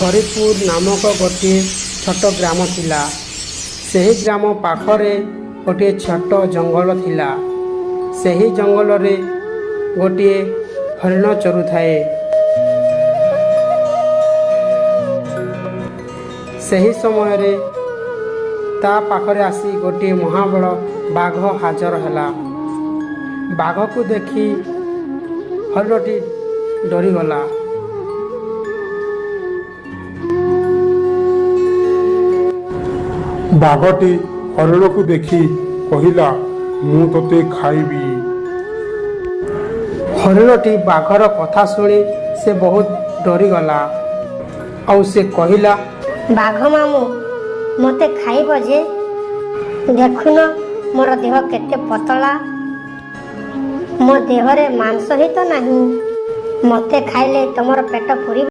ହରିପୁର ନାମକ ଗୋଟିଏ ଛୋଟ ଗ୍ରାମ ଥିଲା। ସେହି ଗ୍ରାମ ପାଖରେ ଗୋଟିଏ ଛୋଟ ଜଙ୍ଗଲ ଥିଲା। ସେହି ଜଙ୍ଗଲରେ ଗୋଟିଏ ହରିଣ ଚରୁଥାଏ। ସେହି ସମୟରେ ତା ପାଖରେ ଆସି ଗୋଟିଏ ମହାବଳ ବାଘ ହାଜର ହେଲା। ବାଘକୁ ଦେଖି ହରିଣଟି ଡରିଗଲା। ବାଘଟି ହରିଣକୁ ଦେଖି କହିଲା, ମୁଁ ତୋତେ ଖାଇବି। ହରିଣଟି ବାଘର କଥା ଶୁଣି ସେ ବହୁତ ଡରିଗଲା ଆଉ ସେ କହିଲା, ବାଘ ମାମୁଁ, ମୋତେ ଖାଇବ ଯେ? ଦେଖୁନ, ମୋର ଦେହ କେତେ ପତଳା। ମୋ ଦେହରେ ମାଂସ ହିଁ ତ ନାହିଁ। ମୋତେ ଖାଇଲେ ତମର ପେଟ ପୁରିବ?